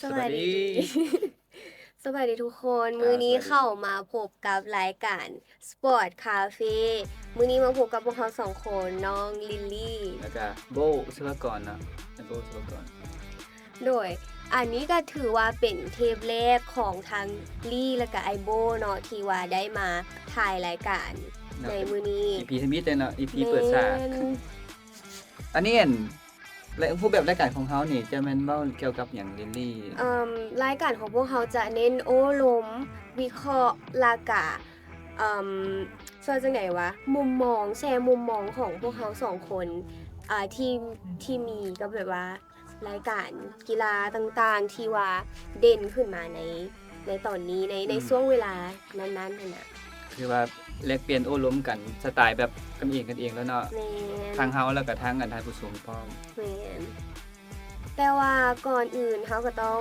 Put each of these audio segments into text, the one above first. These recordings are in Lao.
ສະບາຍດີ ສະບາຍດີທຸກຄົນ ມື້ນີ້ເຂົ້າມາພົບກັບລາຍການ Sport Cafe ມື້ນີ້ມາພົບກັບພວກເຮົາສອງຄົນ ນ້ອງລິນລີ້ ແລ້ວກະ ໂບ້ ສຸພາກອນເນາະ ໂບ້ ສຸພາກອນ. ໂດຍ ອັນນີ້ກໍຖືວ່າເປັນເທບແລກຂອງທັງລີ້ ແລ້ວກະອ້າຍໂບ້ເນາະ ທີ່ວ່າໄດ້ມາຖ່າຍລາຍການໃນມື້ນີ້ ອີພີທຳອິດເລີຍເນາະ ອີພີເປີດສາກ ແມ່ນ ອັນນີ້ອັນ ແລະ ຮູບແບບລາຍການຂອງເຮົານີ້ຈະແມ່ນເວົ້າກ່ຽວກັບຫຍັງ ລິນລີ້? ເອີ່ມ ລາຍການຂອງພວກເຮົາຈະເນັ້ນໂອ້ລົມ ວິເຄາະ ແລ້ວກະ ເອີ່ມ ເອີ້ນຈັ່ງໃດວະ ມຸມມອງ ແຊມຸມມອງຂອງພວກເຮົາສອງຄົນ ອ່າ ທີ່ ທີ່ມີກັບແບບວ່າລາຍການກິລາຕ່າງໆ ທີ່ວ່າເດັ່ນຂຶ້ນມາໃນ ໃນຕອນນີ້ ໃນ ໃນ ອືມ ຊ່ວງເວລານັ້ນໆ ຫັ້ນນະ. ຄືວ່າແລກປ່ຽນໂອ້ລົມກັນ ສະໄຕແບບກັນເອງກັນເອງແລ້ວເນາະ ແມ່ນ ທັງເຮົາ ແລ້ວກະທັງອັນທ່ານຜູ້ຊົມພ້ອມ ແມ່ນ ແຕ່ວ່າກ່ອນອື່ນເຮົາກໍຕ້ອງ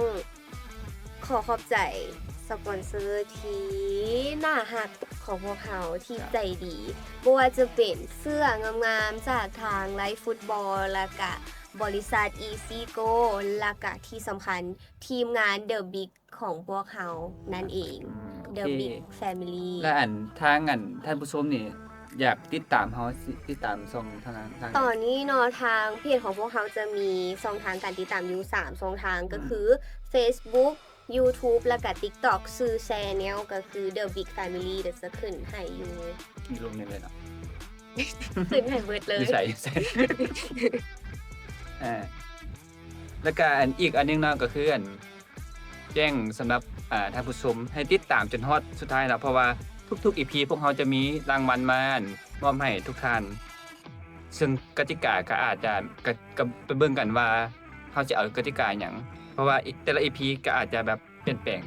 ຂໍຂອບໃຈສະປອນເຊີທີ່ໜ້າຮັກຂອງພວກເຮົາ ທີ່ໃຈດີ ບໍ່ວ່າຈະເປັນເສື້ອງາມໆຈາກທາງ Life Football ແລ້ວກະບໍລິສັດ Easy Go ແລ້ວກະທີ່ສຳຄັນທີມງານ The Big ຂອງພວກເຮົານັ້ນເອງ ອືມ The Big Family. ແລະ ອັນ ທາງອັນທ່ານຜູ້ຊົມນີ້ ຢາກຕິດຕາມເຮົາ ຕິດຕາມຊ່ອງທາງ ທາງ ຕອນນີ້ເນາະ ທາງເພຈຂອງພວກເຮົາຈະມີຊ່ອງທາງການຕິດຕາມຢູ່ສາມຊ່ອງທາງ ອືມ ກໍຄື Facebook YouTube ແລ້ວກະ TikTok ຊື່ Channel ກໍຄື The Big Family ດຽວຈະຂຶ້ນໃຫ້ຢູ່ ຢູ່ລົງນີ້ເລີຍເນາະ ຂຶ້ນໃຫ້ເບິດເລີຍ ຢູ່ໃສ ຢູ່ໃສ ອ່າ ແລ້ວກະອັນ ອີກອັນໜຶ່ງເນາະ ກໍຄືອັນ ແຈ້ງສຳລັບ ອ່າ ທ່ານຜູ້ຊົມໃຫ້ຕິດຕາມຈົນຮອດສຸດທ້າຍເນາະ ເພາະວ່າທຸກໆອີພີພວກເຮົາຈະມີລາງວັນມາມອບໃຫ້ທຸກທ່ານ ເຊິ່ງກະຕິກາກໍອາດຈະ ກະ ກະໄປເບິ່ງກັນວ່າເຮົາຈະເອົາກະຕິກາຫຍັງ ເພາະວ່າແຕ່ລະອີພີກໍອາດຈະແບບປ່ຽນແປງ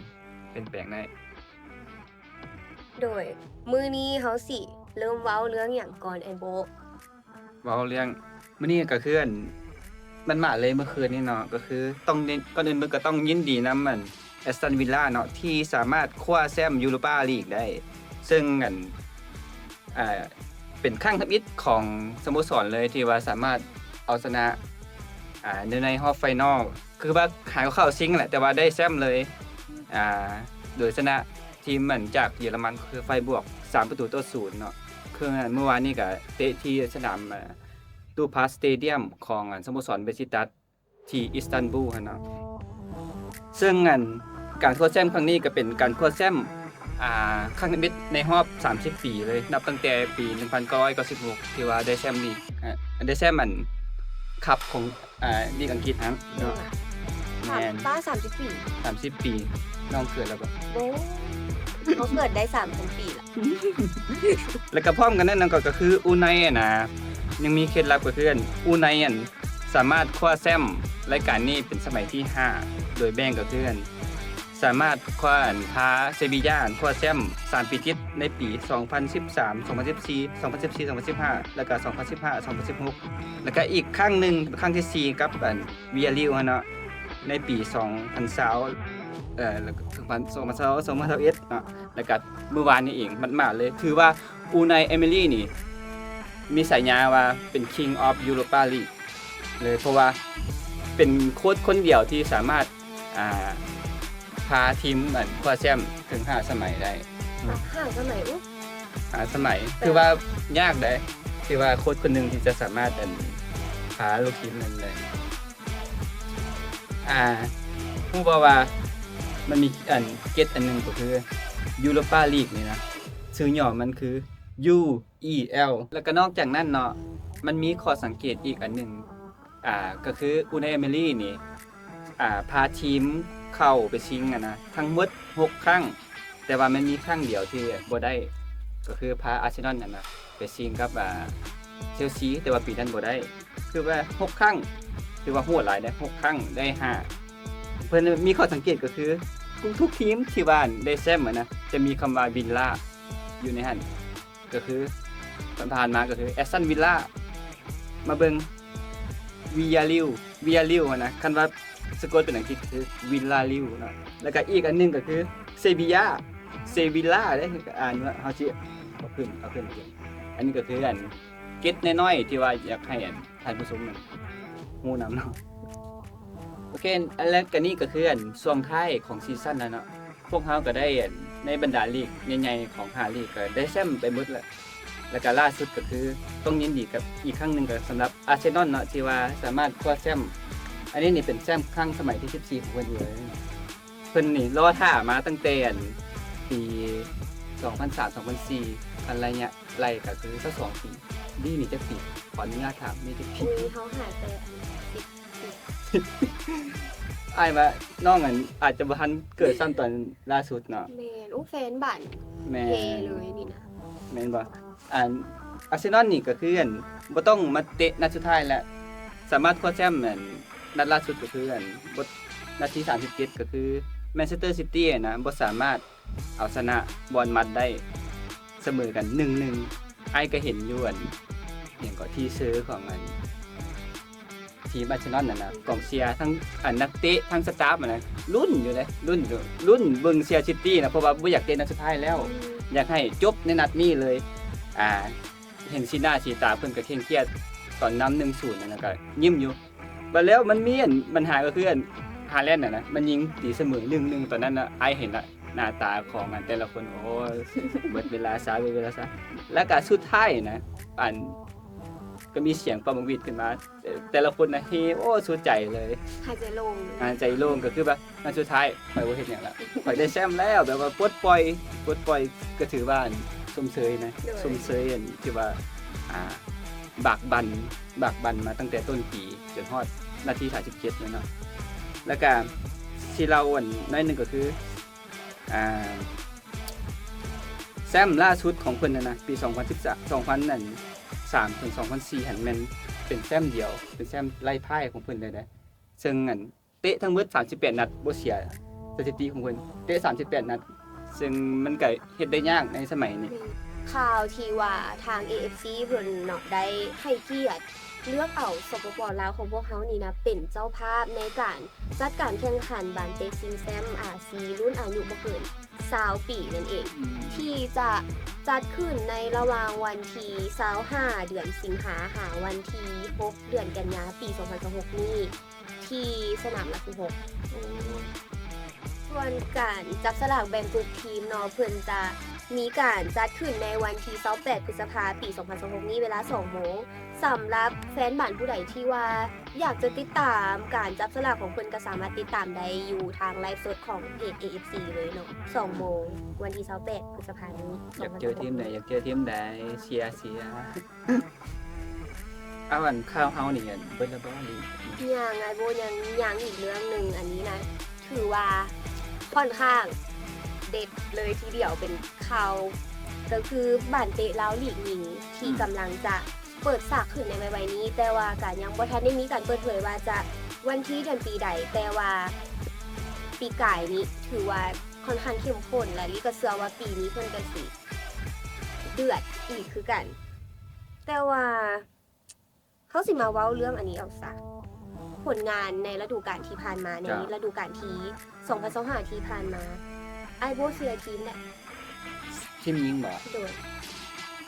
ປ່ຽນແປງໄດ້. ໂດຍ ມື້ນີ້ເຮົາຊິເລີ່ມເວົ້າເລື່ອງຫຍັງກ່ອນ ອ້າຍໂບ້? ເວົ້າເລື່ອງ ມື້ນີ້ກໍຄືອັນ ມັນມາເລີຍເມື່ອຄືນນີ້ເນາະ ກໍຄືຕ້ອງ ກ່ອນອື່ນເບິ່ງກໍຕ້ອງຍິນດີນຳອັນ Aston Villa ເນາະ ທີ່ສາມາດຄວ້າແຊ້ມ Europa League ໄດ້ ເຊິ່ງອັນ ອ່າ ເປັນຄັ້ງທຳອິດຂອງສະໂມສອນເລີຍ ທີ່ວ່າສາມາດເອົາຊະນະ ອ່າ ໃນ ໃນຮອບໄຟນອລ ຄືວ່າຫາກໍເຂົ້າຊິງແຫຼະ ແຕ່ວ່າໄດ້ແຊ້ມເລີຍ ອ່າ ໂດຍຊະນະທີມອັນຈາກເຢຍລະມັນ ຄືໄຟບວກ ສາມປະຕູຕໍ່ສູນເນາະ. ຄືອັນ ມື້ວານນີ້ກໍເຕະທີ່ສະໜາມ ອ່າ ຕູພາສ Stadium ຂອງອັນສະໂມສອນເບຊິຕັສ ທີ່ອິສຕັນບູລຫັ້ນເນາະ. ເຊິ່ງອັນ ການຄວ້າແຊ້ມຄັ້ງນີ້ກໍເປັນການຄວ້າແຊ້ມ ອ່າ ຄັ້ງທຳອິດໃນຮອບສາມສິບປີເລີຍ ນັບຕັ້ງແຕ່ປີໜຶ່ງພັນເກົ້າຮ້ອຍເກົ້າສິບຫົກ ທີ່ວ່າໄດ້ແຊ້ມລີກ ອ່າ ໄດ້ແຊ້ມອັນ ຄັບຂອງ ອ່າ ລີກອັງກິດຫັ້ນເນາະ. ແມ່ນ ປ້າ ສາມສິບປີ ສາມສິບປີ ນ້ອງເກີດແລ້ວບໍ່? ໂອ້ ເຮົາເກີດໄດ້ສາມພັນປີລະ. ແລ້ວກໍພ້ອມກັນນັ້ນນະ ກໍ ກໍຄືອູໄນຫັ້ນນະ ຍັງມີເຄັດລັບ ກໍຄືອັນ ອູໄນຫັ້ນ ສາມາດຄວ້າແຊ້ມລາຍການນີ້ເປັນສະໄໝທີຫ້າ ໂດຍແບ່ງກໍຄືອັນ ສາມາດຄວ້າອັນ ພາເຊບີຢາຄວ້າແຊ້ມສາມປີຕິດ ໃນປີສອງພັນສິບສາມ ສອງພັນສິບສີ່ ສອງພັນສິບສີ່ ສອງພັນສິບຫ້າ ແລ້ວກໍສອງພັນສິບຫ້າ ສອງພັນສິບຫົກ ແລ້ວກໍອີກຄັ້ງໜຶ່ງ ຄັ້ງທີສີ່ ກັບອັນ ວິຢາລິວຫັ້ນເນາະ ໃນປີສອງພັນຊາວ ເອີ ແລ້ວກໍສອງພັນຊາວ ສອງພັນຊາວເອັດເນາະ. ແລ້ວກໍມື້ວານນີ້ເອງ ໝາດໆເລີຍ ຖືວ່າ ອູໄນ ເອເມຣີ ນີ້ ມີສາຍາວ່າເປັນ King of Europa League ເລີຍ ເພາະວ່າເປັນໂຄດຄົນດຽວທີ່ສາມາດ ອ່າ ພາທີມອັນ ຄວ້າແຊ້ມເຖິງຫ້າສະໄໝໄດ້. ຫ້າສະໄໝ ອຸ້ ຫ້າສະໄໝ ແຕ່ ຖືວ່າຍາກເດ້ ຖືວ່າໂຄດຄົນໜຶ່ງທີ່ຈະສາມາດອັນ ພາລູກທີມນັ້ນໄດ້. ອ່າ ຮູ້ບໍ່ວ່າມັນມີອັນ ເກດອັນໜຶ່ງ ກໍຄື ຢູໂຣປາລີກນີ້ນະ ຊື່ຫຍໍ້ມັນຄື ຢູອີແອລ. ແລ້ວກໍນອກຈາກນັ້ນເນາະ ມັນມີຂໍ້ສັງເກດອີກອັນໜຶ່ງ ອ່າ ກໍຄື ອູໄນ ເອເມຣີ ນີ້ ອ່າ ພາທີມເຂົ້າໄປຊິງຫັ້ນນະ ທັງໝົດຫົກຄັ້ງ ແຕ່ວ່າມັນມີຄັ້ງດຽວທີ່ບໍ່ໄດ້ ກໍຄືພາອາເຊນອນຫັ້ນນະ ໄປຊິງກັບ ອ່າ ເຊລຊີ ແຕ່ວ່າປີນັ້ນບໍ່ໄດ້. ຄືວ່າຫົກຄັ້ງ ຖືວ່າໂຫດຫຼາຍເດ້ ຫົກຄັ້ງໄດ້ຫ້າ. ເພິ່ນມີຂໍ້ສັງເກດກໍຄື ທຸກໆທີມທີ່ວ່າໄດ້ແຊ້ມຫັ້ນນະ ຈະມີຄຳວ່າ ວິນລາ ຢູ່ໃນຫັ້ນ. ກໍຄື ຜ່ານໆມາກໍຄື ແອັສຕັນວິນລາ ມາເບິ່ງ ວິຢາລິວ ວິຢາລິວຫັ້ນນະ ຄັນວ່າສະກົດເປັນອັງກິດຄື ວິນລາລິວເນາະ. ແລ້ວກໍອີກອັນໜຶ່ງກໍຄື ເຊບີຢາ ເຊວິລາເດ້ ອ່ານວ່າ ເຮົາຊິເອົາຂຶ້ນ ເອົາຂຶ້ນ ເອົາຂຶ້ນ. ອັນນີ້ກໍຄືອັນ ເກດນ້ອຍໆ ທີ່ວ່າຢາກໃຫ້ອັນ ທ່ານຜູ້ຊົມຫັ້ນຮູ້ນຳເນາະ. ໂອເຄ ແລະກະນີ້ກະຄືອັນຊ່ວງທ້າຍຂອງຊີຊັນແລ້ວເນາະ. ພວກເຮົາກະໄດ້ອັນໃນບັນດາລີກໃຫຍ່ໆຂອງຫ້າລີກກະໄດ້ແຊ້ມໄປໝົດແລ້ວ. ແລະກະລ່າສຸດກະຄືຕ້ອງຍິນດີກັບອີກຄັ້ງໜຶ່ງກະສຳລັບອາເຊນອນເນາະ ທີ່ວ່າສາມາດຄວ້າແຊ້ມ. ອັນນີ້ນີ້ເປັນແຊ້ມຄັ້ງສະໄໝທີສິບສີ່ຂອງເພິ່ນເລີຍ. ເພິ່ນນີ້ລໍຖ້າມາຕັ້ງແຕ່ອັນປີສອງພັນສາມ ສອງພັນສີ່ ອັນໄລຍະໄລ່ກະຄືຊາວສອງປີ. ນີ້ນີ້ຈັກປີ? ຂໍອະນຸຍາດຖາມ ນີ້ຈັກປີ? ອຸຍ ເຮົາຫາແຕ່ອັນສິບ ອ້າຍວ່ານ້ອງອັນອາດຈະບໍ່ທັນເກີດຊ້ຳຕອນລ່າສຸດເນາະ. ແມ່ນ ໂອ້ ແຟນບານ ແມ່ນ ເພເລີຍນີ້ນະ. ແມ່ນບໍ່? ອັນອາເຊນອນນີ້ກະຄືອັນບໍ່ຕ້ອງມາເຕະນັດສຸດທ້າຍແລ້ວ ສາມາດຄວ້າແຊ້ມອັນນັດລ່າສຸດກະຄືອັນບົດ ນັດທີສາມສິບເຈັດກະຄືແມນເຊັສເຕີຊິຕີນະ ບໍ່ສາມາດເອົາຊະນະບອນມັດໄດ້ ສະເໝີກັນໜຶ່ງໜຶ່ງ. ອ້າຍກະເຫັນຢູ່ອັນຫຍັງເກາະ ທີເຊີຂອງອັນທີມອາເຊນອນຫັ້ນນະ ກອງເຊຍທັງອັນນັກເຕະທັງສະຕາຟຫັ້ນນະ ລຸ້ນຢູ່ເດ້ ລຸ້ນຢູ່ ລຸ້ນເບິ່ງເຊຍຊິຕີນະ ເພາະວ່າບໍ່ຢາກເຕະນັດສຸດທ້າຍແລ້ວ ອືມ ຢາກໃຫ້ຈົບໃນນັດນີ້ເລີຍ. ອ່າ ເຫັນສີໜ້າສີຕາເພິ່ນກະເຄັ່ງຄຽດຕອນນຳໜຶ່ງສູນຫັ້ນນະ ກະຍິ້ມຢູ່. ບາດແລ້ວມັນມີອັນບັນຫາກະຄືອັນຮາແລນຫັ້ນນະ ມັນຍິງຕີສະເໝີໜຶ່ງໜຶ່ງຕອນນັ້ນນະ ອ້າຍເຫັນລະ ໜ້າຕາຂອງອັນແຕ່ລະຄົນ ໂອ້ຍ ເບິດເວລາຊະ ເບິດເວລາຊະ. ແລ້ວກະສຸດທ້າຍນະ ອັນກະມີສຽງເປົ່ານົກຫວີດຂຶ້ນມາ ແຕ່ລະຄົນນະເຮ ໂອ້ ສຸດໃຈເລີຍ ຫາຍໃຈໂລ່ງ ຫາຍໃຈໂລ່ງ ກະຄືວ່າ ອັນສຸດທ້າຍຂ້ອຍບໍ່ເຮັດຫຍັງລະ ຂ້ອຍໄດ້ແຊ້ມແລ້ວ ແບບວ່າປົດປ່ອຍ ປົດປ່ອຍ ກະຖືວ່າອັນຊົມເຊີຍນະ ໂດຍ ຊົມເຊີຍອັນທີ່ວ່າ ອ່າ ບາກບັ່ນ ບາກບັ່ນມາຕັ້ງແຕ່ຕົ້ນປີຈົນຮອດນາທີສາມສິບເຈັດແລ້ວເນາະ. ແລ້ວກະຊິເລົ່າອັນໜ້ອຍໜຶ່ງກະຄື ອ່າ ແຊ້ມລ່າສຸດຂອງເພິ່ນຫັ້ນນະ ປີສອງພັນສິບສາມ ສອງພັນສາມເຖິງສອງພັນສີ່ຫັ້ນ ແມ່ນເປັນແຊ້ມດຽວ ເປັນແຊ້ມໄລ່ພ່າຍຂອງເພິ່ນເລີຍເດ້ ເຊິ່ງອັນ ເຕະທັງໝົດສາມສິບແປດນັດ ບໍ່ເສຍສະຖິຕິຂອງເພິ່ນ ເຕະສາມສິບແປດນັດ ເຊິ່ງມັນກະເຮັດໄດ້ຍາກໃນສະໄໝນີ້. ແມ່ນ ຂ່າວທີ່ວ່າທາງ ເອ ເອັຟ ຊີ ເພິ່ນເນາະ ໄດ້ໃຫ້ກຽດເລືອກເອົາ ສປປ ລາວ ຂອງພວກເຮົານີ້ນະ ເປັນເຈົ້າພາບໃນການຈັດການແຂ່ງຂັນບານເຕະຊິງແຊ້ມ ອາຊີ ລຸ້ນອາຍຸບໍ່ເກີນຊາວປີນັ້ນເອງ ອືມ ທີ່ຈະຈັດຂຶ້ນໃນລະຫວ່າງວັນທີຊາວຫ້າ ເດືອນສິງຫາ ຫາວັນທີຫົກ ເດືອນກັນຍາ ປີສອງພັນຊາວຫົກນີ້ ທີ່ສະໜາມຫຼັກສິບຫົກ. ໂອ້ ສ່ວນການຈັບສະຫຼາກແບ່ງກຸ່ມທີມເນາະ ເພິ່ນຈະມີການຈັດຂຶ້ນໃນວັນທີຊາວແປດ ພຶດສະພາ ປີສອງພັນຊາວຫົກນີ້ ເວລາສອງໂມງ. ສຳລັບແຟນບານຜູ້ໃດທີ່ວ່າຢາກຈະຕິດຕາມການຈັບສະຫຼາກຂອງເພິ່ນ ກະສາມາດຕິດຕາມໄດ້ຢູ່ທາງໄລຟ໌ສົດຂອງເພຈ ເອ ເອັຟ ຊີ ເລີຍເນາະ ສອງໂມງ ວັນທີຊາວແປດ ພຶດສະພານີ້. ຢາກເຈີທີມໃດ ຢາກເຈີທີມໃດ ເຊຍ ເຊຍ. ເອົາ ອັນຂ່າວເຮົານີ້ ອັນເບິດແລ້ວບໍ່ ຫຼື ຍັງ ອ້າຍໂບ ຍັງ ຍັງອີກເລື່ອງໜຶ່ງ. ອັນນີ້ນະ ຖືວ່າຂ້ອນຂ້າງເດັດເລີຍທີດຽວ ເປັນຂ່າວ ກະຄືບານເຕະລາວລີກຍິງ ທີ່ ອືມ ກຳລັງຈະເປີດສາກຂຶ້ນໃນໄວໆນີ້ ແຕ່ວ່າກະຍັງບໍ່ທັນໄດ້ມີການເປີດເຜີຍວ່າຈະວັນທີເດືອນປີໃດ ແຕ່ວ່າປີກາຍນີ້ຖືວ່າຂ້ອນຂ້າງເຂັ້ມຂຸ້ນ ແລະ ລີກະເຊື່ອວ່າປີນີ້ເພິ່ນກະຊິເດືອດອີກຄືກັນ. ແຕ່ວ່າ ເຮົາຊິມາເວົ້າເລື່ອງອັນນີ້ເອົາຊະ ຜົນງານໃນລະດູການທີ່ຜ່ານມາ ໃນ ຈົ້ະ ລະດູການທີ່ສອງພັນຊາວຫ້າທີ່ຜ່ານມາ ອ້າຍໂບເຊຍທີມໃດ? ທີມຍິງບໍ? ໂດຍ.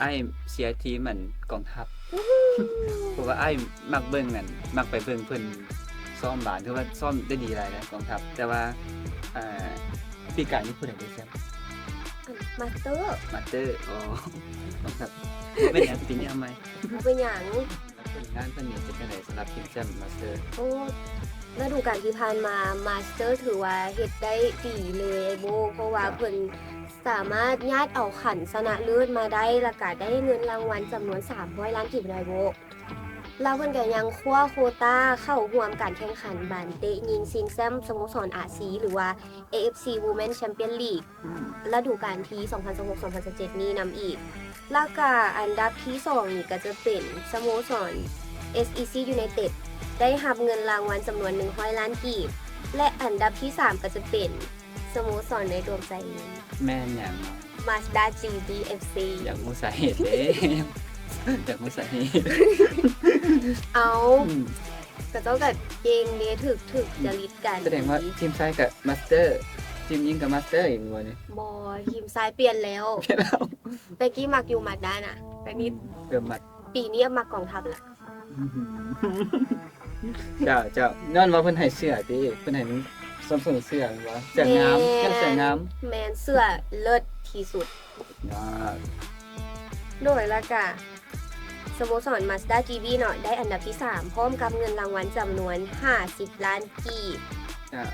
ອ້າຍເຊຍທີມອັນກອງທັບ ອູ້ ເພາະວ່າອ້າຍມັກເບິ່ງອັນ ມັກໄປເບິ່ງເພິ່ນຊ້ອມບານ ຖືວ່າຊ້ອມໄດ້ດີຫຼາຍນະກອງທັບ ແຕ່ວ່າ ອ່າ ປີກາຍນີ້ຜູ້ໃດໄດ້ແຊ້ມ? ອັນ ມາສເຕີ ມາສເຕີ ອໍ ກອງທັບ ບໍ່ເປັນຫຍັງ ປີນີ້ເອົາໃໝ່ ບໍ່ເປັນຫຍັງ. ແລ້ວຜົນງານເພິ່ນນີ້ເປັນຈັ່ງໃດສຳລັບທີມແຊ້ມມາສເຕີ? ໂອ້ ລະດູການທີ່ຜ່ານມາ ມາສເຕີຖືວ່າເຮັດໄດ້ດີເລີຍ ອ້າຍໂບ ເພາະວ່າ ເຈົ້າ ເພິ່ນສາມາດຍາດເອົາຂັນຊະນະເລີດມາໄດ້ ແລ້ວກະໄດ້ເງິນລາງວັນຈຳນວນສາມຮ້ອຍລ້ານກີບ ອ້າຍໂບ. ແລ້ວເພິ່ນກະຍັງຄວ້າໂຄຕ້າເຂົ້າຮ່ວມການແຂ່ງຂັນບານເຕະຍິງຊິງແຊ້ມສະໂມສອນອາຊີ ຫຼືວ່າ ເອ ເອັຟ ຊີ Women Champion League ອືມ ລະດູການທີສອງພັນຊາວຫົກ ສອງພັນຊາວເຈັດນີ້ນຳອີກ. ແລ້ວກະອັນດັບທີສອງນີ້ກະຈະເປັນສະໂມສອນ ເອສ ອີ ຊີ ຢູໄນເຕັດ ໄດ້ຮັບເງິນລາງວັນຈຳນວນໜຶ່ງຮ້ອຍລ້ານກີບ ແລະ ອັນດັບທີສາມກະຈະເປັນສະໂມສອນໃນດວງໃຈນີ້ ແມ່ນຫຍັງ? ມາສດ້າ ຈີ ບີ ເອັຟ ຊີ ຢາກຮູ້ສາເຫດເດ້ ຢາກຮູ້ສາເຫດ. ເອົາ ອືມ ເຂົາເຈົ້າກະເກັ່ງເດ້ ຖືກ ຖືກຈະລິດກັນ. ສະແດງວ່າທີມຊາຍກະມາສເຕີ ທີມຍິງກະມາສເຕີອີກແມ່ນບໍ່ນີ້? ບໍ່ ທີມຊາຍປ່ຽນແລ້ວ ປ່ຽນແລ້ວ. ແຕ່ກີ້ມັກຢູ່ມາສດ້ານະ ແຕ່ນີ້ ເລີ່ມມັກ ປີນີ້ມັກກອງທັບລະ. ອືມ ເຈົ້າ ເຈົ້າ ຍ້ອນວ່າເພິ່ນໃຫ້ເສື້ອຕິ ເພິ່ນໃຫ້ມັນສະໜັບສະໜູນເສື້ອແມ່ນບໍ່? ເສື້ອງາມ ແມ່ນ ຍ້ອນເສື້ອງາມ ແມ່ນ ເສື້ອເລີດທີ່ສຸດ. ຍອດ. ໂດຍ ແລ້ວກະສະໂມສອນ Mazda ຈີບີ ເນາະ ໄດ້ອັນດັບທີສາມ ພ້ອມກັບເງິນລາງວັນຈຳນວນຫ້າສິບລ້ານກີບ. ເຈົ້າ.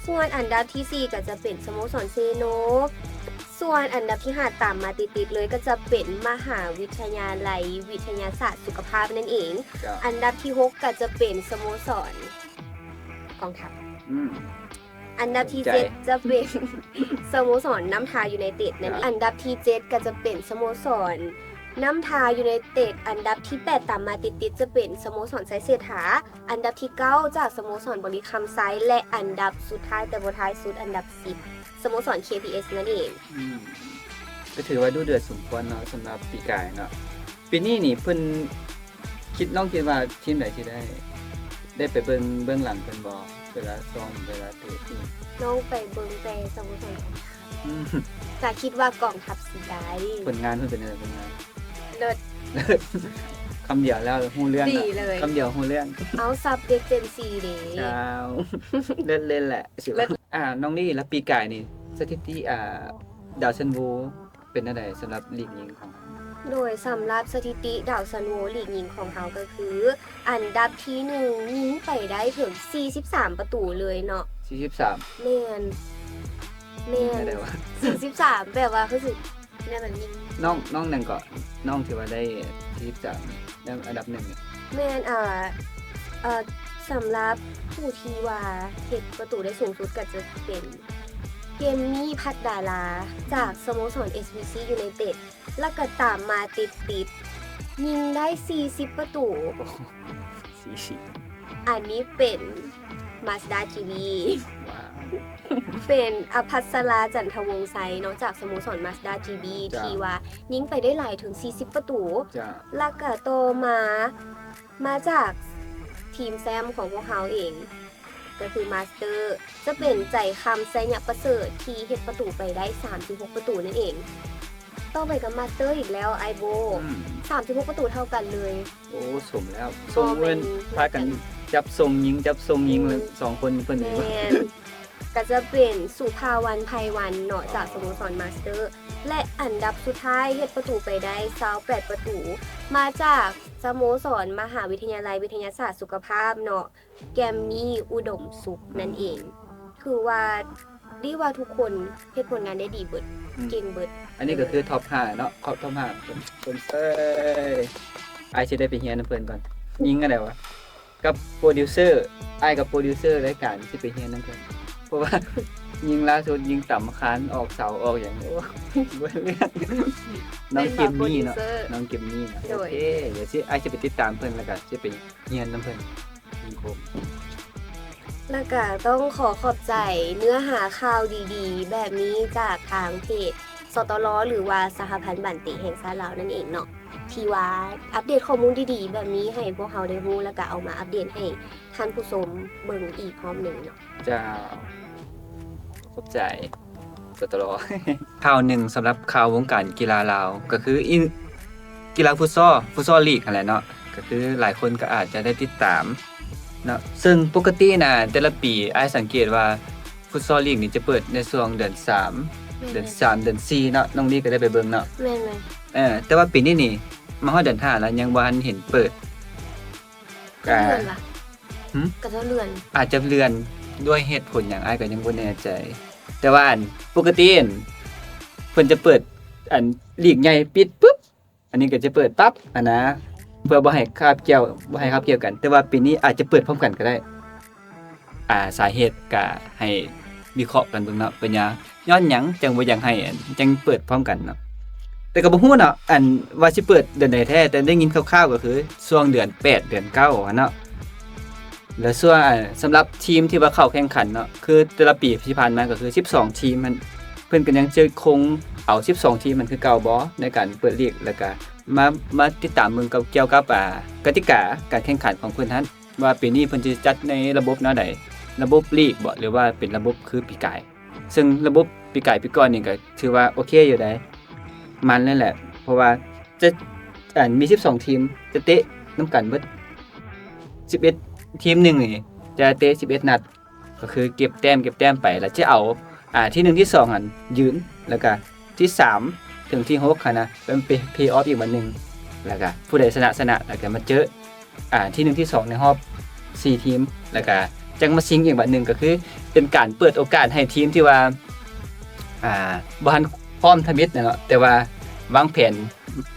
ສ່ວນອັນດັບທີສີ່ ກໍຈະເປັນສະໂມສອນເຊໂນ. ສ່ວນອັນດັບທີຫ້າ ຕາມມາຕິດໆເລີຍ ກໍຈະເປັນມະຫາວິທະຍາໄລວິທະຍາສາດສຸຂະພາບນັ້ນເອງ. ເຈົ້າ. ອັນດັບທີຫົກ ກໍຈະເປັນສະໂມສອນກອງທັບ. ອືມ. ອັນດັບທີເຈັດ ສົນໃຈ ຈະເປັນສະໂມສອນນ້ຳທາຢູໄນເຕັດນັ້ນເອງ. ເຈົ້າ. ອັນດັບທີເຈັດ ກໍຈະເປັນສະໂມສອນນ້ຳທາຢູໄນເຕັດ. ອັນດັບທີແປດ ຕາມມາຕິດໆ ຈະເປັນສະໂມສອນໄຊເສດຖາ. ອັນດັບທີເກົ້າ ຈາກສະໂມສອນບໍລິຄຳໄຊ ແລະ ອັນດັບສຸດທ້າຍແຕ່ບໍ່ທ້າຍສຸດ ອັນດັບສິບ ສະໂມສອນ ເຄພີເອັສ ນັ້ນເອງ. ອືມ ກໍຖືວ່າດຸເດືອດສົມຄວນເນາະ ສຳລັບປີກາຍເນາະ. ປີນີ້ນີ້ເພິ່ນຄິດ ນ້ອງຄິດວ່າທີມໃດຊິໄດ້ ໄດ້ໄປເບິ່ງເບື້ອງຫຼັງເພິ່ນບໍ່ ເວລາຊ້ອມ ເວລາເຕະ? ນ້ອງໄປເບິ່ງແຕ່ສະໂມສອນກອງທັບ. ອືມ ກະຄິດວ່າກອງທັບຊິໄດ້. ຜົນງານເພິ່ນເປັນຈັ່ງໃດ ຜົນງານ? ເລີດ. ຄຳດຽວແລ້ວຮູ້ເລື່ອງ. ດີເລີຍ. ຄຳດຽວຮູ້ເລື່ອງ. ເອົາ ຊັບເດັກເຈນຊີເດ. ເຈົ້າ ເລີດເລີຍແຫຼະ. ເລີດ. ອ່າ ນ້ອງລີ ແລ້ວປີກາຍນີ້ສະຖິຕິ ອ່າ ດາວຊັນໂວ ເປັນແນວໃດສຳລັບລີກຍິງຂອງເຮົາ? ໂດຍ ສຳລັບສະຖິຕິດາວຊັນໂວລີກຍິງຂອງເຮົາກໍຄື ອັນດັບທີໜຶ່ງຍິງໄປໄດ້ເຖິງສີ່ສິບສາມປະຕູເລີຍເນາະ. ສີ່ສິບສາມ? ແມ່ນ ແມ່ນ. ຍິງແນວໃດວະ? ສີ່ສິບສາມ ແບບວ່າຄືຊິແນວນັ້ນຍິງ. ນ້ອງ ນ້ອງຫຍັງເກາະ? ນ້ອງທີ່ວ່າໄດ້ສີ່ສິບສາມ ແນວອັນດັບໜຶ່ງນີ້? ແມ່ນ ເອີ ເອີ ສຳລັບຜູ້ທີ່ວ່າເຮັດປະຕູໄດ້ສູງສຸດກໍຈະເປັນ ເກມມີ ພັດດາລາ ຈາກສະໂມສອນ ເອສວີຊີ ຢູໄນເຕັດ ແລ້ວກໍຕາມມາຕິດໆ ຍິງໄດ້ສີ່ສິບປະຕູ. ໂອ້ໂຫ ສີ່ສິບ. ອັນນີ້ເປັນ Mazda ຈີບີ ວ້າວ. ເປັນ ອະພັດສະລາ ຈັນທະວົງໄຊ ເນາະ ຈາກສະໂມສອນ Mazda ຈີບີ ເຈົ້າ. ທີ່ວ່າຍິງໄປໄດ້ຫຼາຍເຖິງສີ່ສິບປະຕູ. ເຈົ້າ. ແລ້ວກໍຕໍ່ມາ ມາຈາກທີມແຊ້ມຂອງພວກເຮົາເອງ ກໍຄືມາສເຕີ ຈະເປັນໃຈຄຳ ໄຊຍະປະເສີດ ທີ່ເຮັດປະຕູໄປໄດ້ສາມສິບຫົກປະຕູນັ້ນເອງ. ຕໍ່ໄປກໍມາສເຕີອີກແລ້ວ ອ້າຍໂບ. ອືມ. ສາມສິບຫົກປະຕູເທົ່າກັນເລີຍ. ໂອ້ ສົມແລ້ວ. ສົມແມ່ນ ເພິ່ນພາກັນຈັບຊົງຍິງ ຈັບຊົງຍິງ. ອືມ. ແລ້ວສອງຄົນເພິ່ນນີ້. ແມ່ນ. ກໍຈະເປັນ ສຸພາວັນ ໄພວັນ ເນາະ ຈາກສະໂມສອນມາສເຕີ ແລະ ອັນດັບສຸດທ້າຍເຮັດປະຕູໄປໄດ້ຊາວແປດປະຕູ ມາຈາກສະໂມສອນມະຫາວິທະຍາໄລວິທະຍາສາດສຸຂະພາບເນາະ ແກມມີ ອຸດົມສຸກ ນັ້ນເອງ. ຖືວ່າ ດີວ່າທຸກຄົນເຮັດຜົນງານໄດ້ດີເບິດ. ອືມ. ເກັ່ງເບິດ. ອັນນີ້ກໍຄືທັອບຫ້າເນາະ ທັອບຫ້າ ສົມເຊີຍ. ອ້າຍຊິໄດ້ໄປຮຽນນຳເພິ່ນກ່ອນ. ຍິງອັນໃດວະ? ກັບໂປຣດິວເຊີ ອ້າຍກັບໂປຣດິວເຊີລາຍການຊິໄປຮຽນນຳເພິ່ນ ເພາະວ່າຍິງລ່າສຸດຍິງຕຳຄານອອກເສົາອອກຫຍັງ ໂອ້ ບໍ່ເລື່ອງ. ນ້ອງເກມມີເນາະ ນ້ອງເກມມີເນາະ. ໂດຍ. ໂອເຄ ດຽວຊິ ອ້າຍຊິໄປຕິດຕາມເພິ່ນ ແລ້ວກໍຊິໄປຮຽນນຳເພິ່ນ. ແລ້ວກໍຕ້ອງຂໍຂອບໃຈເນື້ອຫາຂ່າວດີໆແບບນີ້ຈາກທາງເພຈ ສຕລ ຫຼືວ່າສະຫະພັນບານເຕະແຫ່ງຊາດລາວນັ້ນເອງເນາະ ທີ່ວ່າອັບເດດຂໍ້ມູນດີໆແບບນີ້ໃຫ້ພວກເຮົາໄດ້ຮູ້ ແລ້ວກໍເອົາມາອັບເດດໃຫ້ທ່ານຜູ້ຊົມເບິ່ງອີກຮອບໜຶ່ງເນາະ. ເຈົ້າ ຂອບໃຈ ສຕລ. ຂ່າວໜຶ່ງສຳລັບຂ່າວວົງການກິລາລາວ ກໍຄື ກິລາຟຸດຊອລ ຟຸດຊອລລີກຫັ້ນແຫຼະເນາະ ກໍຄືຫຼາຍຄົນກໍອາດຈະໄດ້ຕິດຕາມເນາະ. ເຊິ່ງປົກກະຕິນະ ແຕ່ລະປີອ້າຍສັງເກດວ່າຟຸດຊອລລີກນີ້ຈະເປີດໃນຊ່ວງເດືອນສາມ ແມ່ນໆ ເດືອນສາມ ເດືອນສີ່ເນາະ. ນ້ອງລີກໍໄດ້ໄປເບິ່ງເນາະ. ແມ່ນໆ. ເອີ ແຕ່ວ່າປີນີ້ນີ້ມາຮອດເດືອນຫ້າແລ້ວ ຍັງບໍ່ທັນເຫັນເປີດ. ເລື່ອນລະ? ຫຶ? ກະເຈົ້າເລື່ອນ. ອາດຈະເລື່ອນດ້ວຍເຫດຜົນຫຍັງ ອ້າຍກໍຍັງບໍ່ແນ່ໃຈ. ແຕ່ວ່າອັນ ປົກກະຕິອັນ ເພິ່ນຈະເປີດ ອັນ ລີກໃຫຍ່ປິດປຶບ ອັນນີ້ກໍຈະເປີດປັບຫັ້ນນະ ເພື່ອບໍ່ໃຫ້ຄາບກ່ຽວ ບໍ່ໃຫ້ຄາບກ່ຽວກັນ. ແຕ່ວ່າປີນີ້ອາດຈະເປີດພ້ອມກັນກໍໄດ້. ອາ ສາເຫດກະໃຫ້ວິເຄາະກັນເບິ່ງເນາະ ເປັນຫຍັງ ຍ້ອນຫຍັງຈັ່ງບໍ່ຢາກໃຫ້ ອັນ ຈັ່ງເປີດພ້ອມກັນເນາະ. ແຕ່ກໍບໍ່ຮູ້ເນາະ ອັນ ວ່າຊິເປີດເດືອນໃດແທ້ ແຕ່ໄດ້ຍິນຄ່າວໆກໍຄືຊ່ວງເດືອນແປດ ເດືອນເກົ້າຫັ້ນເນາະ. ແລ້ວສ່ວນ ອັນ ສຳລັບທີມທີ່ວ່າເຂົ້າແຂ່ງຂັນເນາະ ຄືແຕ່ລະປີທີ່ຜ່ານມາກໍຄືສິບສອງທີມຫັ້ນ ເພິ່ນກໍຍັງຈະຄົງເອົາສິບສອງທີມຫັ້ນຄືເກົ່າບໍ່ ໃນການເປີດລີກ ແລ້ວກະມາ ມາຕິດຕາມເບິ່ງກັບ ກ່ຽວກັບ ອາ ກະຕິກາການແຂ່ງຂັນຂອງເພິ່ນຫັ້ນ ວ່າປີນີ້ເພິ່ນຈະຈັດໃນລະບົບແນວໃດ ລະບົບລີກບໍ ຫຼືວ່າເປັນລະບົບຄືປີກາຍ? ເຊິ່ງລະບົບປີກາຍປີກ່ອນນີ້ກໍຖືວ່າໂອເຄຢູ່ໃດ໋ ມັນເລີຍແຫຼະ ເພາະວ່າຈະ ອັນ ມີສິບສອງທີມ ຈະເຕະນຳກັນເບິດສິບເອັດ ທີມໜຶ່ງນີ້ຈະເຕະສິບເອັດນັດ ກໍຄືເກັບແຕ້ມ ເກັບແຕ້ມໄປ ແລ້ວຈະເອົາ ອ່າ ທີໜຶ່ງ ທີສອງຫັ້ນຢືນ ແລ້ວກະທີສາມເຖິງທີຫົກຫັ້ນນະ ເປັນ play-off ອີກບັດໜຶ່ງ ແລ້ວກະຜູ້ໃດຊະນະ ຊະນະ ແລ້ວກະມາເຈີ ອ່າ ທີໜຶ່ງ ທີສອງໃນຮອບສີ່ທີມ ແລ້ວກະຈັ່ງມາຊິງອີກບັດໜຶ່ງ ກໍຄືເປັນການເປີດໂອກາດໃຫ້ທີມທີ່ວ່າ ອ່າ ບໍ່ທັນພ້ອມທຳອິດນະເນາະ ແຕ່ວ່າວາງແຜນ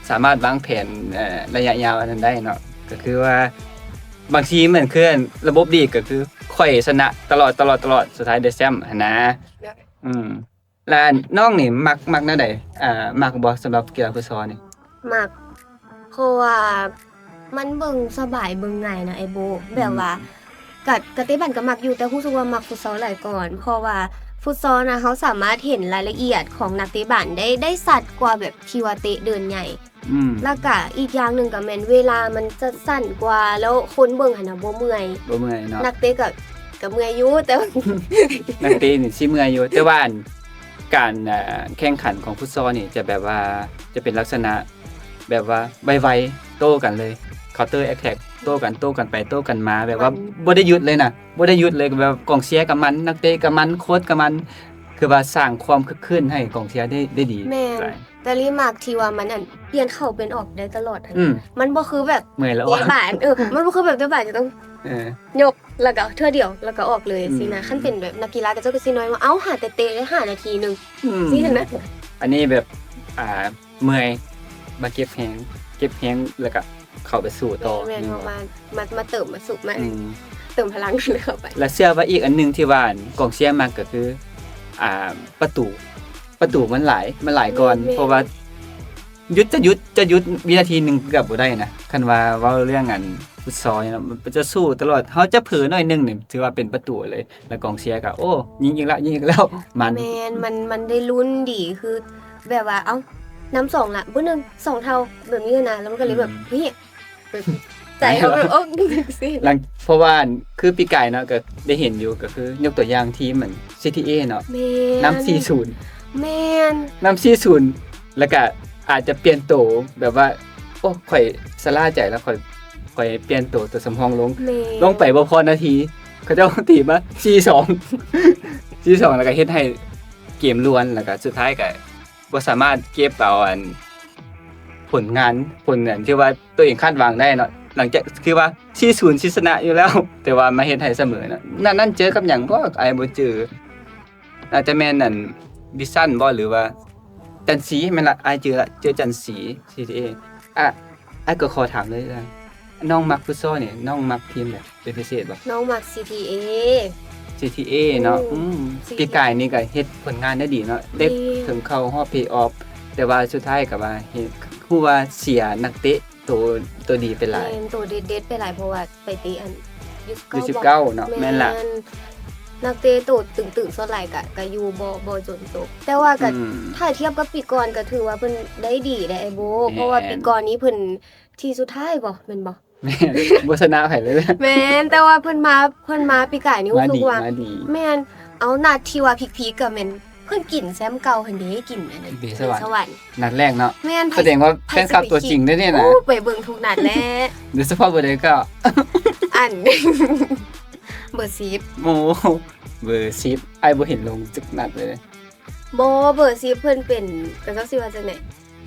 ສາມາດວາງແຜນ ເອີ ໄລຍະຍາວອັນນັ້ນໄດ້ເນາະ ກໍຄືວ່າບາງທີມັນຄືລະບົບລີກ ກໍຄືຂ້ອຍຊະນະຕະຫຼອດ ຕະຫຼອດ ຕະຫຼອດ ສຸດທ້າຍໄດ້ແຊ້ມຫັ້ນນະ. ອືມ ແລ້ວນ້ອງນີ້ມັກ ມັກແນວໃດ? ອ່າ ມັກບໍ່ສຳລັບກິລາຟຸດຊອນນີ້? ມັກ ເພາະວ່າມັນເບິ່ງສະບາຍ ເບິ່ງງ່າຍນະອ້າຍໂບ ແບບວ່າ ອືມ ກະ ກະເຕະບານກະມັກຢູ່ ແຕ່ຮູ້ສຶກວ່າມັກຟຸດຊອນຫຼາຍກ່ອນ ເພາະວ່າຟຸດຊອນນະ ເຮົາສາມາດເຫັນລາຍລະອຽດຂອງນັກເຕະບານໄດ້ ໄດ້ຊັດກວ່າແບບທີ່ວ່າເຕະເດີ່ນໃຫຍ່ ອືມ ແລ້ວກະອີກຢ່າງໜຶ່ງກະແມ່ນເວລາມັນຈະສັ້ນກວ່າ ແລ້ວຄົນເບິ່ງຫັ້ນນະບໍ່ເມື່ອຍ ບໍ່ເມື່ອຍເນາະ ນັກເຕະກະ ກະເມື່ອຍຢູ່ ແຕ່ວ່າ ນັກເຕະນີ້ຊິເມື່ອຍຢູ່ ແຕ່ວ່າອັນ ການ ເອີ ແຂ່ງຂັນຂອງຟຸດຊອນນີ້ຈະແບບວ່າ ຈະເປັນລັກສະນະແບບວ່າໄວໆ ໂຕ້ກັນເລີຍ counter attack ໂຕ້ກັນ ໂຕ້ກັນໄປ ໂຕ້ກັນມາ ແບບວ່າ ມັນ ບໍ່ໄດ້ຢຸດເລີຍນະ ບໍ່ໄດ້ຢຸດເລີຍ ແບບກອງເຊຍກະມັນ ນັກເຕະກະມັນ ໂຄດກະມັນ ຄືວ່າສ້າງຄວາມຄຶກຄື້ນໃຫ້ກອງເຊຍໄດ້ ໄດ້ດີ. ແມ່ນ ແຕ່ລີມັກທີ່ວ່າມັນ ອັນ ປ່ຽນເຂົ້າປ່ຽນອອກໄດ້ຕະຫຼອດຫັ້ນ ອືມ ມັນບໍ່ຄືແບບ ເມື່ອຍແລ້ວ ເຕະບານ ເອີ ມັນບໍ່ຄືແບບເຕະບານຈະຕ້ອງ ເອີ ຍົກ ແລ້ວກໍເທື່ອດຽວ ແລ້ວກໍອອກເລີຍ ອືມ ຊີ້ນະ. ຄັນເປັນແບບນັກກິລາ ເຂົາເຈົ້າກໍຊິນ້ອຍວ່າ ເອົ້າ ຫາແຕ່ເຕະ ໄດ້ຫ້ານາທີໜຶ່ງ ອືມ ຊີ້ນະ. ອັນນີ້ແບບ ອ່າ ເມື່ອຍ ມາເກັບແຮງ ເກັບແຮງ ແລ້ວກໍເຂົ້າໄປສູ້ຕໍ່ ແມ່ນ ແມ່ນບໍ່? ມາ ມາ ມາເຕີມ ມາຊຸບ ມາ ອືມ ເຕີມພະລັງເຂົ້າໄປ. ແລ້ວເຊື່ອວ່າອີກອັນໜຶ່ງທີ່ວ່າກອງເຊຍມັກກໍຄື ອ່າ ປະຕູ ປະຕູມັນຫຼາຍ ມັນຫຼາຍກ່ອນ ແມ່ນ ເພາະວ່າຢຸດ ຈະຢຸດ ຈະຢຸດວິນາທີໜຶ່ງເກືອບບໍ່ໄດ້ນະ ຄັນວ່າເວົ້າເລື່ອງອັນ ຟຸດຊອນເນາະ ມັນຈະສູ້ຕະຫຼອດ ເຮົາຈະເຜີໜ້ອຍໜຶ່ງນີ້ ຖືວ່າເປັນປະຕູເລີຍ ແລ້ວກອງເຊຍກໍ ໂອ້ ຍິງອີກແລ້ວ ຍິງອີກແລ້ວ ມັນ ແມ່ນ ມັນ ມັນໄດ້ລຸ້ນດີ ຄືແບບວ່າ ເອົ້າ ນຳສອງລະ ບໍ່ໜຶ່ງ ສອງເທົ່າ ແບບນີ້ນະ ແລ້ວມັນກໍເລີຍແບບ ອືມ ເຮີ້ຍ ແບບໃຈເຮົາແບບ ໂອ້ ຈັ່ງຊີ້ ຫຼັງ ເພາະວ່າຄືປີກາຍເນາະ ກໍໄດ້ເຫັນຢູ່ ກໍຄືຍົກຕົວຢ່າງທີມອັນ ຊີທີເອ ເນາະ ແມ່ນ ນຳສີ່ສູນ ແມ່ນ ນຳສີ່ສູນ ແລ້ວກະອາດຈະປ່ຽນໂຕ ແບບວ່າ ໂອ້ ຂ້ອຍຊະລາໃຈແລ້ວ ຂ້ອຍ ຂ້ອຍປ່ຽນໂຕ ໂຕສຳຮອງລົງ ແມ່ນ ລົງໄປບໍ່ພໍນາທີ ເຂົາເຈົ້າຕີມາສີ່ສອງ ສີ່ສອງ ແລ້ວກະເຮັດໃຫ້ເກມລວນ ແລ້ວກະສຸດທ້າຍກະບໍ່ສາມາດເກັບເອົາອັນ ຜົນງານ ຜົນອັນທີ່ວ່າຕົວເອງຄາດຫວັງໄດ້ເນາະ ຫຼັງຈາກ ຄືວ່າສີ່ສູນ ຊິຊະນະຢູ່ແລ້ວ ແຕ່ວ່າມາເຮັດໃຫ້ສະເໝີເນາະ. ນັດນັ້ນເຈີກັບຫຍັງບໍ່? ອ້າຍບໍ່ຈື່ ອາດຈະແມ່ນອັນ ວິຊັນບໍ່ ຫຼືວ່າຈັນສີ ແມ່ນລະ ອ້າຍຈື່ລະ ເຈີຈັນສີ ຊີທີເອ. ອາ ອ້າຍກໍຂໍຖາມເລີຍ ນ້ອງມັກຟຸດຊອນນີ້ ນ້ອງມັກທີມໃດເປັນພິເສດບໍ່? ນ້ອງມັກ ຊີທີເອ ຊີທີເອ ເນາະ ອືມ ອືມ ຊີທີເອ ປີກາຍນີ້ກໍເຮັດຜົນງານໄດ້ດີເນາະ ໄດ້ ດີ ເຖິງເຂົ້າຮອບ play-off ແຕ່ວ່າສຸດທ້າຍກໍວ່າເຮັດ ຮູ້ວ່າເສຍນັກເຕະໂຕ ໂຕດີໄປຫຼາຍ ແມ່ນ ໂຕເດັດໆໄປຫຼາຍ ເພາະວ່າໄປເຕະອັນ ຢູສິບເກົ້າ ຢູສິບເກົ້າເນາະ ແມ່ນລະ ແມ່ນ ນັກເຕະໂຕຕຶງໆສ່ວນຫຼາຍກະ ກະຢູ່ບໍ່ ບໍ່ຈົນຈົບ ແຕ່ວ່າກະ ອືມ ຖ້າທຽບກັບປີກ່ອນກະຖືວ່າເພິ່ນໄດ້ດີເດ້ອ້າຍໂບ ແມ່ນ ເພາະວ່າປີກ່ອນນີ້ເພິ່ນທີສຸດທ້າຍບໍ່ ແມ່ນບໍ່? ແມ່ນ ບໍ່ຊະນະໃຜເລີຍ ແມ່ນ ແຕ່ວ່າເພິ່ນມາ ເພິ່ນມາປີກາຍນີ້ຮູ້ສຶກວ່າ ມາດີ ແມ່ນ ເອົາ ນັດທີ່ວ່າພີກໆກໍແມ່ນເພິ່ນກິນແຊ້ມເກົ່າຫັ້ນເດ້ ກິນອັນນັ້ນ ເບສະຫວັນ ເບສະຫວັນ ນັດແລກເນາະ ແມ່ນ ສະແດງວ່າແຟນຄລັບຕົວຈິງເດ້ນີ້ນະ ໂອ້ ໄປເບິ່ງທຸກນັດແຫຼະ ໂດຍສະເພາະເບີໃດກໍ ອັນ ເບີສິບ ໂອ້ ເບີສິບ ອ້າຍບໍ່ເຫັນລົງຈັກນັດເລີຍ ບໍ່ ເບີສິບເພິ່ນເປັນ ກະຈັກຊິວ່າຈັ່ງໃດ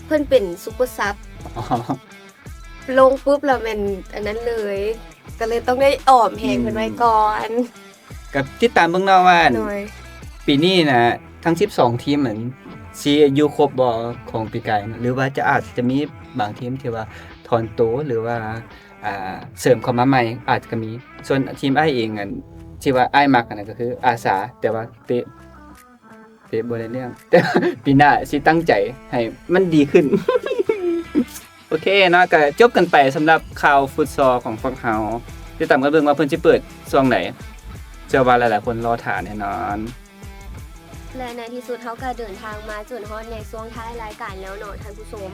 ເພິ່ນເປັນຊຸບເປີຊັບ ອໍ ລົງປຸບແລ້ວແມ່ນອັນນັ້ນເລີຍ ກໍເລີຍຕ້ອງໄດ້ອອມແຮງເພິ່ນໄວ້ກ່ອນ ອືມ ກໍຕິດຕາມເບິ່ງເນາະວ່າ ໂດຍ ປີນີ້ນະ ທັງສິບສອງທີມນັ້ນ ຊິຢູ່ຄົບບໍ່ຂອງປີກາຍ ຫຼືວ່າຈະ ອາດຈະມີບາງທີມທີ່ວ່າຖອນໂຕ ຫຼືວ່າ ອ່າ ເສີມເຂົ້າມາໃໝ່ ອາດຈະມີ ສ່ວນທີມອ້າຍເອງ ອັນທີ່ວ່າອ້າຍມັກຫັ້ນນະ ກໍຄືອາສາ ແຕ່ວ່າເຕະ ເຕະບໍ່ໄດ້ເລື່ອງ ແຕ່ວ່າປີໜ້າຊິຕັ້ງໃຈໃຫ້ມັນດີຂຶ້ນ ໂອເຄເນາະ ກະຈົບກັນໄປສຳລັບຂ່າວຟຸດຊອລຂອງພວກເຮົາ ຕິດຕາມກັນເບິ່ງວ່າເພິ່ນຊິເປີດຊ່ວງໃດ ເຊື່ອວ່າຫຼາຍໆຄົນລໍຖ້າແນ່ນອນ. ແລະໃນທີ່ສຸດເຮົາກະເດີນທາງມາຈົນຮອດໃນຊ່ວງທ້າຍລາຍການແລ້ວເນາະທ່ານຜູ້ຊົມ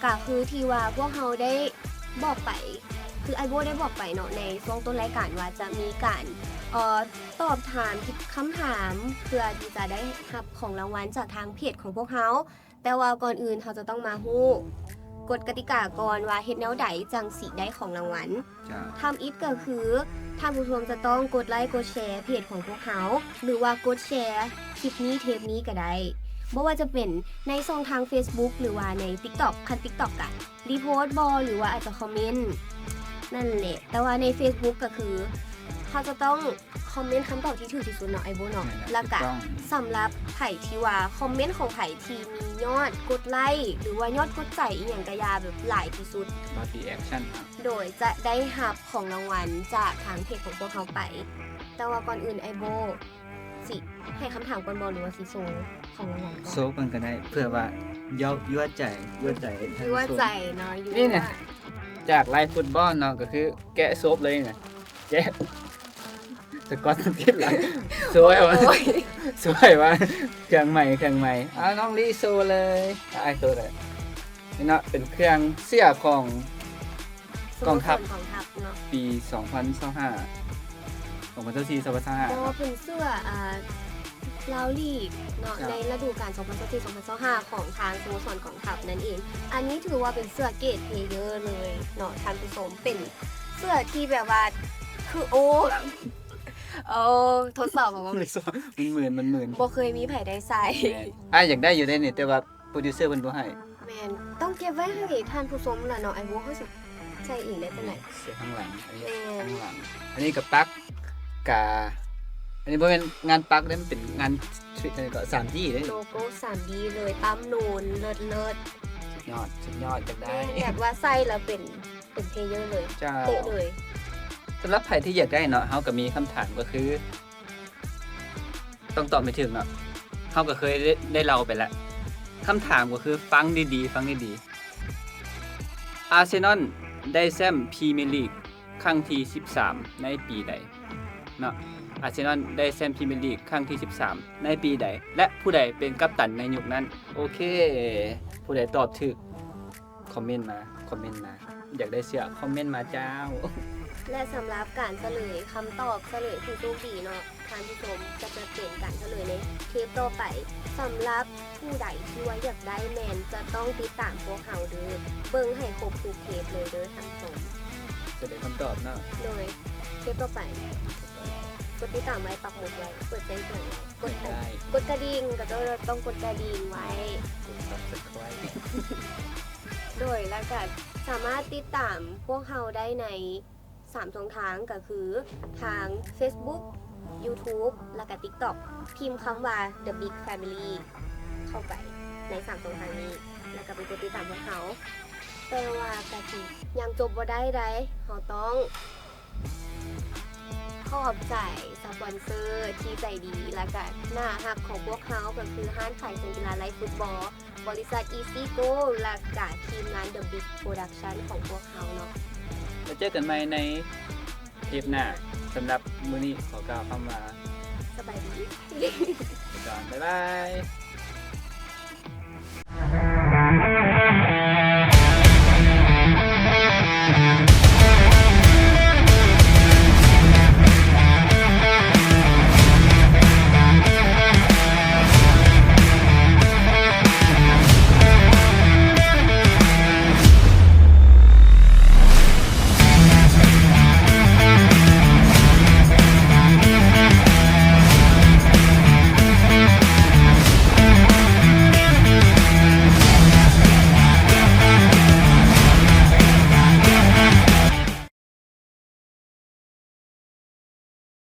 ກະຄືທີ່ວ່າພວກເຮົາໄດ້ບອກໄປ ຄືອ້າຍໂບ້ໄດ້ບອກໄປເນາະ ໃນຊ່ວງຕົ້ນລາຍການວ່າຈະມີການ ເອີ ຕອບຖາມຄຳຖາມ ເພື່ອທີ່ຈະໄດ້ຮັບຂອງລາງວັນຈາກທາງເພຈຂອງພວກເຮົາ. ແຕ່ວ່າກ່ອນອື່ນເຮົາຈະຕ້ອງມາຮູ້ ກົດກະຕິກາກ່ອນວ່າເຮັດແນວໃດຈັ່ງຊິໄດ້ຂອງລາງວັນ. ເຈົ້າ. ທຳອິດກໍຄືທ່ານຜູ້ຊົມຈະຕ້ອງກົດໄລກົດແຊເພຈຂອງພວກເຮົາ ຫຼືວ່າກົດແຊຄລິບນີ້ເທບນີ້ກໍໄດ້ ບໍ່ວ່າຈະເປັນໃນຊ່ອງທາງເຟສບຸກ ຫຼືວ່າໃນຕິກຕັອກ ຄັນຕິກຕັອກກະຣີໂພສບໍ ຫຼືວ່າອາດຈະຄອມເມັນ ນັ້ນແຫຼະ. ແຕ່ວ່າໃນເຟສບຸກກໍຄືເຮົາຈະຕ້ອງ ຄອມເມັນຄຳຕອບທີ່ຖືກທີ່ສຸດເນາະ ອ້າຍໂບເນາະ. ແມ່ນແລ້ວ ແລ້ວກະຖືກຕ້ອງ. ສຳລັບໃຜທີ່ວ່າຄອມເມັນຂອງໃຜທີ່ມີຍອດກົດໄລ ຫຼືວ່າຍອດກົດໃຈອີ່ຫຍັງກະຢ່າ ແບບຫຼາຍທີ່ສຸດ ກໍຣີແອັກຊັນ ໂດຍຈະໄດ້ຮັບຂອງລາງວັນຈາກທາງເພຈຂອງພວກເຮົາໄປ. ແຕ່ວ່າກ່ອນອື່ນ ອ້າຍໂບຊິໃຫ້ຄຳຖາມກ່ອນບໍ່ ຫຼືວ່າຊິໂຊຂອງລາງວັນກ່ອນ? ໂຊກ່ອນກໍໄດ້ ເພື່ອວ່າເຢີາ ຍົວໃຈ ຍົວໃຈ ຍົວໃຈເນາະ ຍົວ ນີ້ນະ ຈາກໄລຟ໌ຟຸດບອນເນາະ ກໍຄືແກະໂຊບເລີຍນະ ແກະ ສະກອດຕິດຫຼັງ ສວຍວ່າ ໂອ້ຍ ສວຍວ່າ ເຄື່ອງໃໝ່ ເຄື່ອງໃໝ່. ອ່າ ນ້ອງລີໂຊເລີຍ ອ່າ ອ້າຍໂຊເລີຍ. ນີ້ເນາະ ເປັນເຄື່ອງເສື້ອຂອງ ສະໂມສອນກອງທັບ ກອງທັບເນາະ ປີສອງພັນຊາວຫ້າ ສອງພັນຊາວສີ່ ສອງພັນຊາວຫ້າ ບໍ່ ເປັນເສື້ອ ອ່າ ລາວລີກເນາະ ເຈົ້າ ໃນລະດູການສອງພັນຊາວສີ່ ສອງພັນຊາວຫ້າ ຂອງທາງສະໂມສອນກອງທັບນັ້ນເອງ. ອັນນີ້ຖືວ່າເປັນເສື້ອເກຣດເພເຢີເລີຍເນາະທ່ານຜູ້ຊົມ ເປັນເສື້ອທີ່ແບບວ່າ ຄື ໂອ້ ໂອ້ ທົດສອບວ່າ ມັນໝື່ນ ມັນໝື່ນ ບໍ່ເຄີຍມີໃຜໄດ້ໃສ່. ແມ່ນ ອ້າຍຢາກໄດ້ຢູ່ເດ້ນີ້ ແຕ່ວ່າໂປຣດິວເຊີເພິ່ນບໍ່ໃຫ້. ແມ່ນ ຕ້ອງເກັບໄວ້ໃຫ້ທ່ານຜູ້ຊົມລະເນາະ ອ້າຍໂບ ເຮົາຊິໃສ່ເອງໄດ້ຈັ່ງໃດ? ເສື້ອຂ້າງຫຼັງ ອັນນີ້ ແມ່ນ ຂ້າງຫຼັງ ອັນນີ້ກະປັກ ກະ ອັນນີ້ບໍ່ແມ່ນງານປັກເດ້ ມັນເປັນງານ ອັນນີ້ກໍ ສາມດີເດ້ ໂລໂກ້ ສາມດີເລີຍ ປ້ຳນູນ ເລີດໆ ສຸດຍອດ ສຸດຍອດ ຢາກໄດ້ ແມ່ນ ແບບວ່າໃສ່ແລ້ວເປັນ ເປັນເພເຢີເລີຍ ເຈົ້າ ເຕະເລີຍ. ສຳລັບໃຜທີ່ຢາກໄດ້ເນາະ ເຮົາກໍມີຄຳຖາມກໍຄື ຕ້ອງຕອບໃຫ້ຖືກເນາະ ເຮົາກໍເຄີຍໄດ້ ໄດ້ເລົ່າໄປແລ້ວ. ຄຳຖາມກໍຄື ຟັງດີໆ ຟັງດີໆ ອາເຊນອນໄດ້ແຊ້ມພຣີເມຍລີກຄັ້ງທີສິບສາມໃນປີໃດເນາະ? ອາເຊນອນໄດ້ແຊ້ມພຣີເມຍລີກຄັ້ງທີສິບສາມໃນປີໃດ ແລະ ຜູ້ໃດເປັນກັບຕັນໃນຍຸກນັ້ນ? ໂອເຄ ຜູ້ໃດຕອບຖືກ ຄອມເມັນມາ ຄອມເມັນມາ ຢາກໄດ້ເສື້ອ ຄອມເມັນມາເຈົ້າ. ແລະ ສຳລັບການສະເຫຼີຍຄຳຕອບ ສະເຫຼີຍຜູ້ໂຊກດີເນາະ ທ່ານຜູ້ຊົມ ກໍຈະເປັນການສະເຫຼີຍໃນເທບຕໍ່ໄປ. ສຳລັບຜູ້ໃດທີ່ວ່າຢາກໄດ້ ແມ່ນຈະຕ້ອງຕິດຕາມພວກເຮົາເດີ້ ເບິ່ງໃຫ້ຄົບທຸກເທບເລີຍເດີ້ທ່ານຜູ້ຊົມ. ສະເຫຼີຍຄຳຕອບເນາະ ໂດຍ ເທບຕໍ່ໄປ ກົດຕິດຕາມໄວ້ ປັກໝຸດໄວ້ ເປີດແຈ້ງເຕືອນໄວ້ ກົດໄລ ກົດກະດິ່ງ ກໍຕ້ອງ ຕ້ອງກົດກະດິ່ງໄວ້ ກົດຊັບສະໄຄຣບ໌ ໂດຍ ແລ້ວກະສາມາດຕິດຕາມພວກເຮົາໄດ້ໃນສາມຊ່ອງທາງ ກະຄືທາງເຟສບຸກ ຢູທູບ ແລ້ວກະຕິກຕັອກ ພິມຄຳວ່າ The Big Family ເຂົ້າໄປໃນສາມຊ່ອງທາງນີ້ ແລ້ວກະໄປກົດຕິດຕາມພວກເຮົາ. ແຕ່ວ່າກະຊິຍັງຈົບບໍ່ໄດ້ໃດ ເຮົາຕ້ອງ ຂອບໃຈສະປອນເຊີທີ່ໃຈດີ ແລະກະໜ້າຮັກຂອງພວກເຮົາ ກໍຄືຮ້ານຂາຍເຄື່ອງກິລາໄລຟ໌ຟຸດບອນ ບໍລິສັດອີຊີໂກ ແລະກະທີມງານເດີະບິກໂປຣດັກຊັນຂອງພວກເຮົາເນາະ. ແລ້ວເຈີກັນໃໝ່ໃນເທບໜ້າ. ສຳລັບມື້ນີ້ຂໍກ່າວຄຳວ່າ ສະບາຍດີ ໄປກ່ອນ ບາຍບາຍ.